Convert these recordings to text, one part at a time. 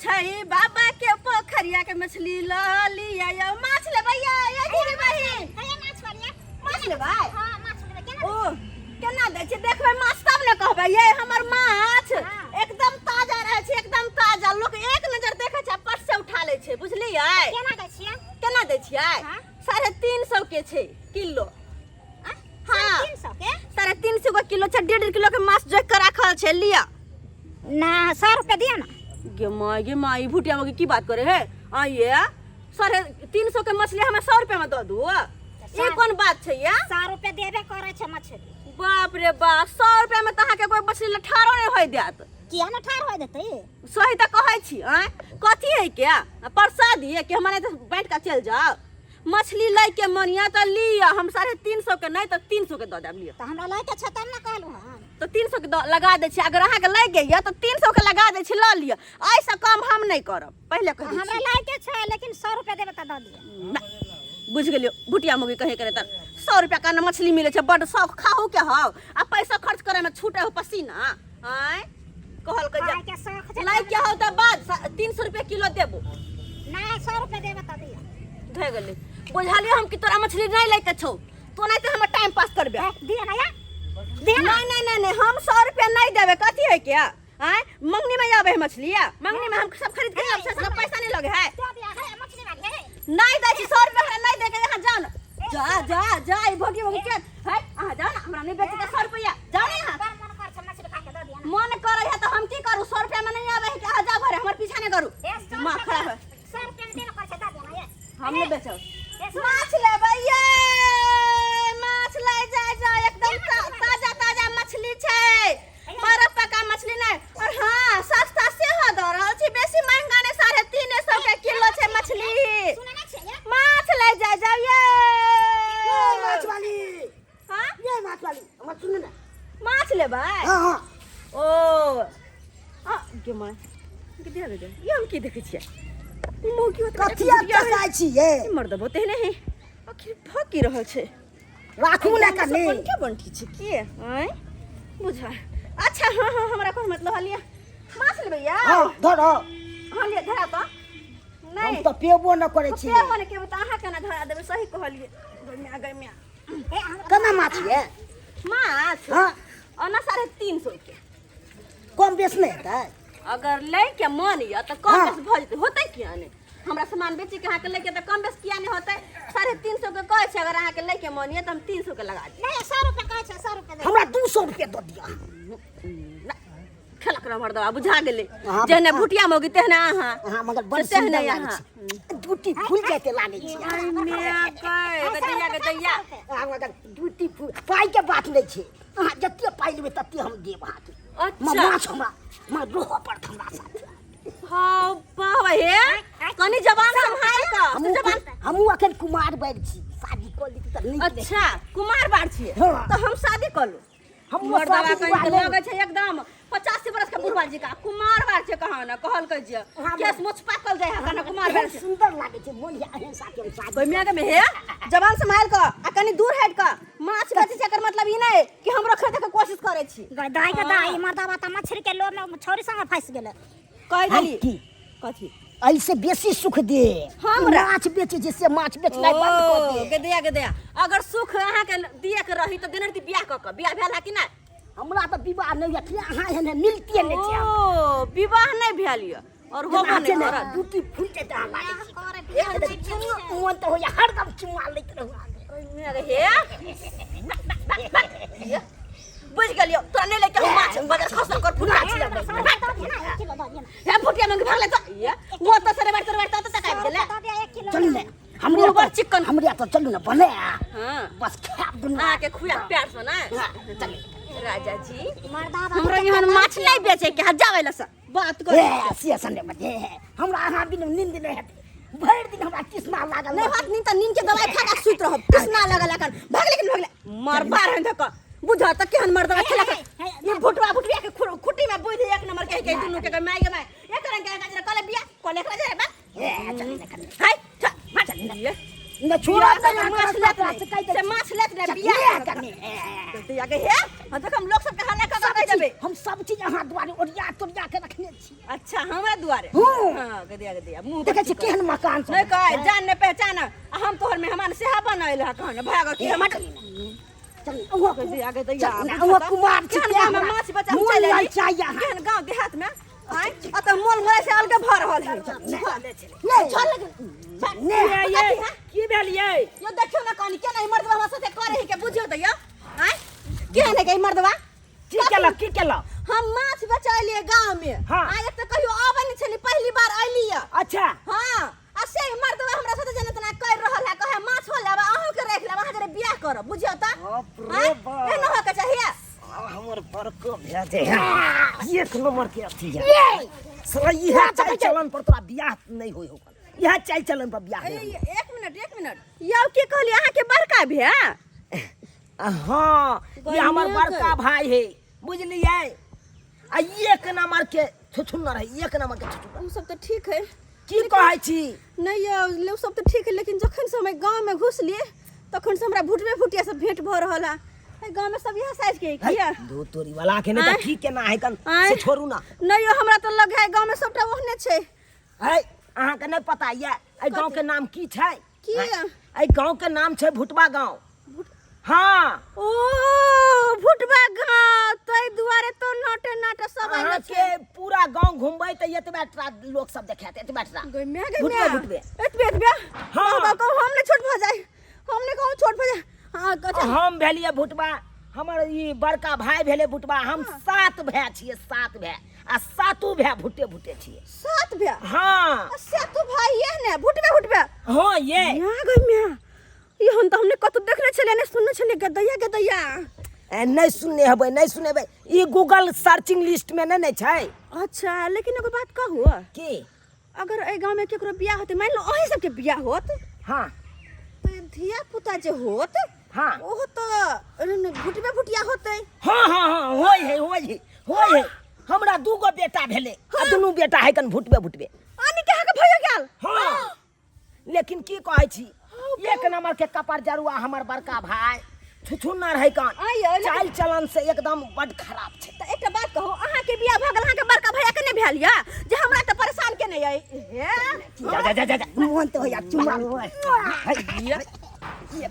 छै बाबा के पोखरिया के मछली लऽ लिअ यौ। माछ लेबै यै? यै दीदी बहिन, माछ वाली, माछ लेबै? हाँ, माछ लेबै। केना? ओ केना दै छै? देखबै माछ तब ने कहबै। ये हमर माछ एकदम ताजा रहै छै, एकदम ताजा। लोक एक नजर देखै छै आ पट से उठा लै छै, बुझलियै? केना दै छियै? केना दै छियै? हाँ। 350 के छै किलो। हाँ। 300 के? 350 के किलो छै। 1.5 किलो के माछ जोइक के राखल छै, लिअ। ना, 100 रुपया दिअ ना। गे माय, गे माय, ई भुटिया में की बात करे है? आइए, 350 के मछली हमें 100 रुपया में दऽ दू, ई कोन बात छै या? 100 रुपया देबे करे छै मछली। बाप रे बाप, 100 रुपया में तऽ अहाँके कोई मछली लठारो नहि होय देत। किया न ठाढ़ होय देतै? सही तऽ कहै छी। आँय, कथी है के प्रसाद है कि हमारे तऽ बाँटि कऽ चलि जाओ? मछली लै के मन यऽ तऽ लिअ, हम 350 के नहि तऽ 300 के दऽ देब, लिअ। तऽ हमरा लै के छै तब ने कहलहुँ हन। तऽ 300 के दऽ लगा दै छी। अगर अहाँके लागि गेल यऽ तऽ 300 के लगा दै छी, लऽ लिअ। एहिसँ कम हम नहि करब, पहिले कहि दै हमरा छी। लै के छै, लेकिन 100 रुपया देबै तऽ दऽ दिअ। ना, बुझि गेलियौ भुटिया मुगी कहे करे तऽ 100 रुपया का मछली मिलै छै। बड्ड शौक खाहू के हौ आ पैसा खर्च करे में छूटे हो पसीना। आँय, कहलकै जे खाय के शौक छै। लै के हौ तऽ बाद 300 रुपया किलो देबो। ना, 100 रुपया देबै तऽ दिअ। भए गेलै, बुझलियै हम कि तोरा मछली नहि लै के छौ। तो नहि तऽ हमर टाइम पास करबे। ए, दिअ ना या, दिअ ना। नहीं नहीं नहीं नहीं, हम 100 रुपया नहीं देबे। कथी है क्या? आँय, मंगनी में आबे है मछली? या मंगनी में हम सब खरीद के लाब से सब पैसा नहीं लगे है। दऽ दिअ हे मछली वाली हे। नहीं दै छी 100 रुपया, हमरा नहीं दे के। यहाँ जाओ ना, जा जा जा। ई भोगी भोगी के है। अहाँ जाओ ना, हमरा नहीं बेचे के 100 रुपया। जाओ ना यहाँ। बड़ मन कर छै मछली खा के, दऽ दिअ ना। मन करे है तऽ हम की करू? 100 रुपया में नहीं आबे है कि? अहाँ जाओ घरे, हमर पीछा नहीं करू। ए, 100 माँ रुपया खराब है। 100 रुपया में देबे कर छै, दऽ दिअ ना ये। हम नहीं बेचब। ए, 100। माछ लेबै ये? माछ लै जाय जाओ, एकदम ताजा ताजा मछली छै, बरफ पका मछली नहि। और हाँ, सस्ता सेहो दऽ रहल छी, बेसी महंगा नहि, 350 के किलो छै मछली। सुनै नहि छियै ये? माछ लै जाय जाओ ये। ये माछ वाली। हाँ। ये माछ वाली, हमरा सुनू ने। माछ लेबै? हाँ हाँ। ओ आ गे माय गे, दे दे। ई हम की देखै छियै? ई मौगी होत। कथी तकाइ छी ये? मर्द तेहने है। आखिर भऽ की रहल छै? राखू ने कनी। बंठी बंठी छै की? आँय, बुझा। अच्छा, हाँ हाँ, हमरा कोन मतलब है। लिअ, माछ लेबै या? हाँ, धरो। हाँ, लिअ, धरा तऽ। हम नहि तऽ पेबो न करै छी। पे मने के तऽ अहाँ केना धरा देबै? सही कहलियै। गैम्या गैम्या। हे, हमरा केना माछ ये? माछ? हाँ। ओना 350 के। कम बेस नहि हेतै? अगर लै के मन यऽ तऽ कम हाँ। बेस भऽ जेतै। होतै किया नहि? हमरा सामान बेची के अहाँके लै के तऽ कम बेस किया नहि होतै? 350 के कहै छै। अगर अहाँके लै के मन यऽ तऽ हम 300 के लगा देब। नहि, 100 रुपया कहै छै, 100 रुपया दे। हमरा 200 रुपया दऽ दिअ। ना, खेलक रह मर्दवा, बुझा गेलै। अहाँ- जेहने भुटिया मौगी तेहने अहाँ। अहाँ मगर बड़ से तेहने सुन्दर लागै अहाँ। छी, ड्यूटी फुल जाइते लागै छी। अरे माय गै, गदैया गदैया। अहाँ मगर ड्यूटी फुल। पाइ के बात नहि छै, अहाँ जते पाइ लेबै तते हम देब अहाँके। अच्छा। माछ हमरा मगर रहऽ पड़त हमरा साथ। हाँ वाह हे, कनी जबान सम्हाल कऽ से हमहूँ जबान। हमहूँ अखन कुमार बैर छी, शादी कऽ ली तऽ नीक रहै। अच्छा, कुमार बार छियै? हाँ। तऽ हम शादी कऽ लू? हमहूँ मर्दवा शादी कहीं विवाह तऽ नहि। लगै छै एकदम 85 बरस के बुढ़वा जी का कुमार बार छै। कहाँ ने कहलकै जे हाँ, केस मोछ पाकल जाइ है, कने कुमार बार एहन छै। सुन्दर लागै छै मोन या एहन साथे हम शादी। गैमिया के में हे, जबान सम्हाल कऽ आ कनी दूर हटि कऽ। माछ बेचै छै एकर मतलब ई नहि कि हमरो खरीदे के कोशिश करै छी। गै दाइ, के दाइ, मर्दवा तऽ मछली के लोभ में छौरी संगे फंसि गेलै। कहि है देली की? कथी? एहिसे बेसी सुख दे। हमरा? माछ बेचै छै से माछ बेचनाइ बंद कऽ ओ दे। गदया गदया, अगर सुख अहाँ के दिए के रही तऽ देने रही बियाह कऽ कऽ। बियाह भेल है कि नहि? हमरा तऽ विवाह नहि होइए, अहाँ एहन एहन मिलतिये नहि छै हमरा। ओ, विवाह नहि भेल यऽ और होबो जेना नहि छै ने, करत। ड्यूटी फुल जेतै अहाँ लागै छी। करे एक तऽ चुम्मा मोन तऽ होइए हरदम चुम्मा लैत रहू अहाँके। हे, बुझि गेलियौ, तोरा नहि लैके हम माछ बजार खसल कर फुटा छी। दऽ दिअ ना, 1 किलो दऽ दिअ ना। हे फुटिया मंग भागले तऽ ये वो तऽ सरे बार तोरे बार तऽ तक आबि गेलै। दऽ दिअ 1 किलो। चलू ने हमरे मुँह बड़ चिक्कन। हमरे तऽ चलू ने बने। हाँ। बस खायब दुनू। अहाँके खुआ प्यार से ना। हाँ, चलू। राजा जी, मर्दावा हमरा यहाँ माछ नहीं बेचे के, जावे लस बात कर। ए से सने बजे हमरा अहाँ बिनु नींद नहि हेतै, भरि दिन हमरा तृष्णा लागल नहीं रहतै। होत नींद तऽ नींद के दवाई खा के सुति रहब। तृष्णा लगल अखन भागले कि भागले मरबा रहन धक बुझ तऽ केहन मर्दवा खेलक ई भुटवा भुटबिया के खुट्टी में बुझ एक नंबर के के दुनू के my गे my एक रंग के गाजर कले बिया कले एकरा जाय बा। ए चलू ने कनी। हाय छ माछ ये न छोड़ा बिया तऽ माछ माछ लेत लेत नहि से माछ लेत नहि चलू बिया ने कनी। ए, दिया के हे। हाँ तऽ हम लोक सबके हल्ला कऽ सब कऽ चीज देबै हम सब चीज अहाँ दुआरे ओरिया तोरिया के रखने छी अच्छा हमरा दुआरे हूँ। हाँ गदिया गदिया मुंह देखै छी केहन मकान सब नहीं कह जान नहीं पहचान आ हम तोहर मेहमान सेहा बनल है कहन भाग की हम चल अहुँ गदिया गदिया चल ना, अहुँ कुमार छी केहन तें गाँव में हमरा माछ बचा मोन चलि एली? ललचाइए अहाँ। केहन गाँव देहात में आँय आ तऽ मोल मोल से अलगे भऽ रहल है नहीं चल नहीं कथी है? की भेल ये यो देखियो ना कनी केना ई मर्दवा हमरा साथे करे है के बुझियो तऽ यो आँय केहन है के ई मर्दवा की केलक की केलक हम माछ बचैलिए गाँव में हाँ। आइ एक तऽ कहियो आबै नहि छली पहिली बार अयली अच्छा हाँ आ से मर्दवा हमरा साथे जेना तेना कर रहल है कहे माछ हो लेब अहूँ के राखि लेब अहाँ जरे बियाह करब बुझियो तऽ बाप रे आँय? बाप। एहन होके चाहिए हमर बड़को भए जे एक नंबर के अथी है ये साला इएह चाल चलन पर तोरा बियाह नहीं होय हो इएह चाल चलन पर बियाह अरे नहीं ये एक मिनट एक मिनट यौ की कहली अहाँ के बड़का भैया होय। हाँ ये हमर बड़का भाई है बुझलियै आ एक नंबर के छुछुन्नर है एक नंबर के छुछुन्नर ओ सब तऽ ठीक है की कहै छी नहीं यौ ओ सब तऽ ठीक है लेकिन जखन से हम गाँव में घुसलिए तखन से हमरा भुटबे भुटिया सब भेंट भऽ रहल है एहि गाँव में सब इएह साइज के है किया दू तोरी वाला के नहीं आँय? तऽ की केना है कन आँय? से छोड़ू ना नहीं यौ हमरा तऽ लग है गाँव में सबटा ओहने छै है अहाँके नहि पता यऽ एहि गाँव के नाम की छै की? एहि गाँव के नाम छै भुटबा गाँव हाँ ओ भुटबा गाँव ताहि दुआरे तो नाटे नाटे सब आयल अहाँके छै पूरा गाँव घुमबै तऽ एतबे टा लोक सब देखायत एतबे टा गै माय गै भुटबे, माय भुटबे। एतबे एतबे हाँ। हाँ कहू हम नहि छोट भऽ जाय हम नहि कहू छोट भऽ जाय हाँ अच्छा हम भेलियै भुटबा हमर ई बड़का भाय भेलै भुटबा हम सात भाय छियै सात भाय आ सातो भाय भुटे भुटे छियै सात भाय हाँ आ सातो भाय ये ने भुटबे भुटबे हाँ ये माय गै माय ई हम तऽ हमने कतौ देखने छलियै नहि सुनने छलियै गदैया गदैया ए, नहि सुनने हेबै नहि सुनेबै ई गूगल सर्चिंग लिस्ट में नहि ने छै अच्छा लेकिन एगो बात कहू की अगर एहि गाँवमे केकरो बियाह होतै मानि लो अहीं सबके बियाह होत हाँ तऽ धिया पुता जे होत हाँ। ओहो तऽ भुटबे भुटिया होतै हाँ हाँ हाँ होय है होय है होय है हमरा दूगो बेटा भेलै आ दुनू बेटा है कन भुटबे भुटबे आनी के अहाँके भइयो गेल हाँ लेकिन की कहै छी एक नंबर के कपार जरुआ हमर बड़का भाय छुछुन्नर है कन आइ यै, लेकिन- चाल चलन से एकदम बड खराब छै तऽ एकटा बात कहू अहाँके बियाह भऽ गेल अहाँके बड़का भैया के नहि भेल यऽ जे हमरा तऽ परेशान केने यऽ हे जा जा जा जा जा मोन तऽ होइया चुमा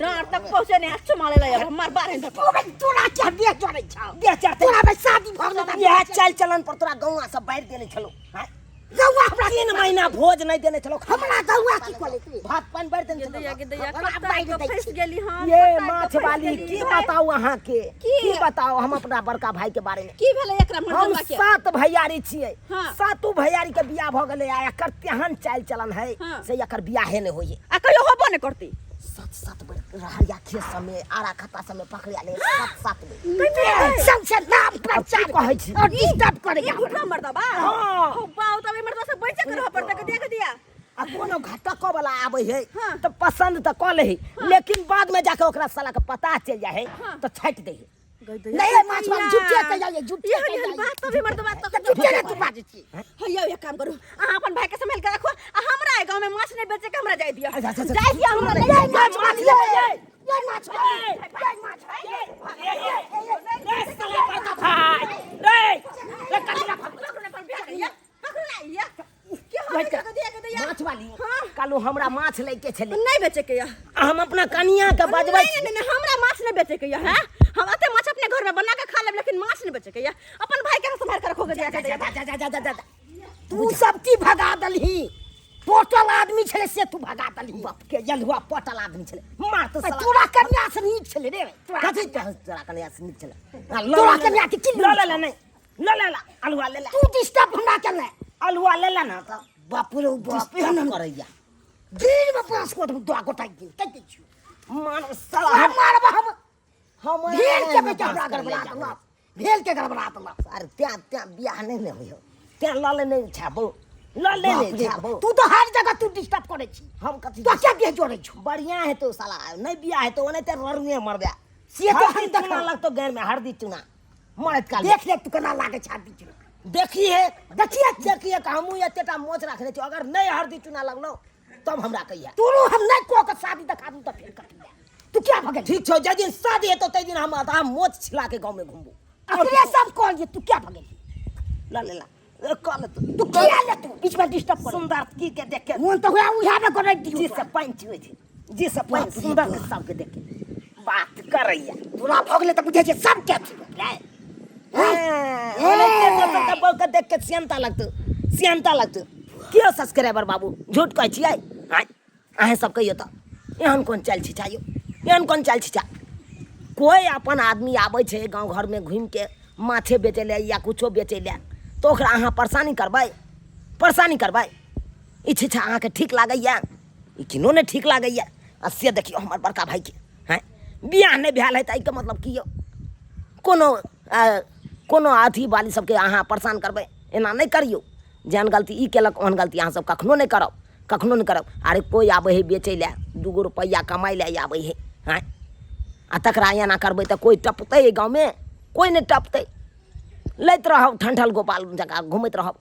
डाँर तक पहुँचे नहि चुमा ले लऽ हमर बारह तक ओ भाई तोरा क्या देह जरै छौ देह चढ़तै तोरा भाई शादी भऽ गेल तऽ इएह चाल चलन पर तोरा गौआ सब बारि देने छलो आँय? गौआ हमरा 3 महीना भोज नहीं देने छलो हमरा गौआ की कऽ लेतै भात पानि बारि देने छलो दैया के दैया हमरा कत्ता बारि के दै फँसि छी। गेली हम ये कत्ता के माछ फँसि वाली गेली की भाई। बताऊ अहाँ के की? की बताऊ हम अपना बड़का भाई के बारे में की भेलै एकरा हम मर्दवा के सात भैयारी छियै हाँ। सातो भैयारी के बियाह भऽ गेलै आ एकर तेहन चालि चलन है हाँ। से एकर बियाहे नहि होइए आ कहियो होबो नहि करती सात सात बेर रहरिया खेत सबमे आरा खत्ता सबमे पकड़िया ले सात सात बेर सबसे नाम प्रचार की कहै छी? और डिस्टर्ब करे ई भुटवा मर्दवा हाँ। हो बाउ तब ई मर्दवा से बचि के रहऽ पड़तै के देख दिया आ कोनो घटको वाला आबै है हाँ। तऽ पसंद तऽ कऽ लै है लेकिन बाद में जाके ओकरा साला के पता चलि जाइ है हाँ। तऽ छाटि दै है नहीं माछ वाली झूठे के जाइए झूठे एहन के एहन जाइए बात तभी मर्दवा तऽ झूठे ने तू बाजै छी हैया एक काम करू अहाँ अपन भाई के संभाल के रखो आ हमरा एहि गाँव में माछ नहीं बेचे के हमरा जाय दिअ अच्छा, अच्छा, अच्छा। जाय दिअ हमरा ये नहीं माछ वाली ये ये माछ वाली ये माछ वाली रे साला बड़का भाई रे रे कटिया पकड़ू ना पर बियाह करिया पकड़ू ना या की हो गया के दिया माछ वाली हाँ। कालू हमरा माछ लैके छलै नहीं बेचे के या हम अपना कनिया के बजबै नहीं नहीं नहीं हमरा माछ नहीं बेचे के या हैं हम अते माछ अपने घर में बना के खा लेब लेकिन माछ नहीं बेचे के या अपन भाई के संभाल के रखो के दिया के दिया जा जा जा जा जा तू सब की भगा दलही पोटल आदमी छले से तू भगा दलही बाप के जलुआ पटल आदमी छलै मार तो साला तोरा कन्या से नीक छले रे तोरा कथी तोरा कन्या से नीक छलै तोरा कन्या के की ल ले ले नहीं ल ले ले अलुआ ले ले तू डिस्टर्ब हमरा के ले अलुआ ले ले ना तऽ बाप रे बाप डिस्टर्ब करैया दिन में पांच कोट में दो गोटा दिन तक दै छियो मान साला हम मारब हम हम भेल के बेटा हमरा गड़बड़ा देलक भेल के गड़बड़ा देलक अरे त्यां त्यां बियाह नहि ने होइयो त्यां लऽ ले नहि छाबो लऽ ले बाप नहि रे छाबो तू तो हर जगह तू डिस्टर्ब करे छी हम कथी तो क्या देह जोड़े छु बढ़िया हेतौ साला नहि बियाह हेतौ ओनाहिते ररुए मरबे से तो हम हरदी चूना देखब। लगतौ गैर में हरदी चूना मरैत काल देख ले तू केना लागे छै हरदी चूना देखिए देखिए देखिए कि हमहूँ एतेटा मोछ रखने छी अगर नहि हरदी चूना लगलौ तब हमरा कहिया तोरो हम नहीं कह के शादी देखा दूं तो फिर कटिया तू क्या भगल? ठीक छौ, जाहि दिन शादी हेतौ ताहि दिन हम आधा मोच छिला के गाँव में घुमबो। अकरे सब कहलिए, तू क्या भगल? ला ले ला, ए, कह ले तू। तू किया ले तू बीच में डिस्टर्ब कर? सुंदर की के देख के मोन तो हुआ उहा में करे दियो। जी से पानि चुए छै, जी से पानि बाप रे सुंदर के बाप। सबके देख के बात करैया। तोरा भगले तऽ बुझै छै सब के अथी भगलै। बहू के देख के सियनता लगतौ, सियनता लगतौ। के सब्सक्राइबर बाबू झूठ कहै छियै? आँय, अहें सब कहियौ तऽ एहन कोन चालि छिछा यौ, एहन कोन चालि छिछा? कोइ अपन आदमी आबै छै गाँव घरमे घुमिके माछे बेचै लए या कुछो बेचै लए, तऽ ओकरा अहाँ परेशानी करबै? परेशानी करबै? ई छिछा अहाँके ठीक लागैए? ई किनो नहि ठीक लागैए। आ से देखियौ हमर बड़का भाइके, हँ, बियाह नहि भेल है तऽ एहिके मतलब की यौ? कोनो कोनो अथी वाली सबके अहाँ परेशान करबै? एना नहि करियौ। जेहन गलती ई केलक ओहन गलती अहाँ सब कखनो नहि करब, कखनो नहि करब। अरे कोइ आबै है बेचै लए, दूगो रुपैआ कमाइ लए आबै है, आँय, आ तकरा एना करबै तऽ कोइ टपतै एहि गाँवमे? कोइ नहि टपतै। लैत रहब ठण्डल गोपाल जकाँ घुमैत रहब।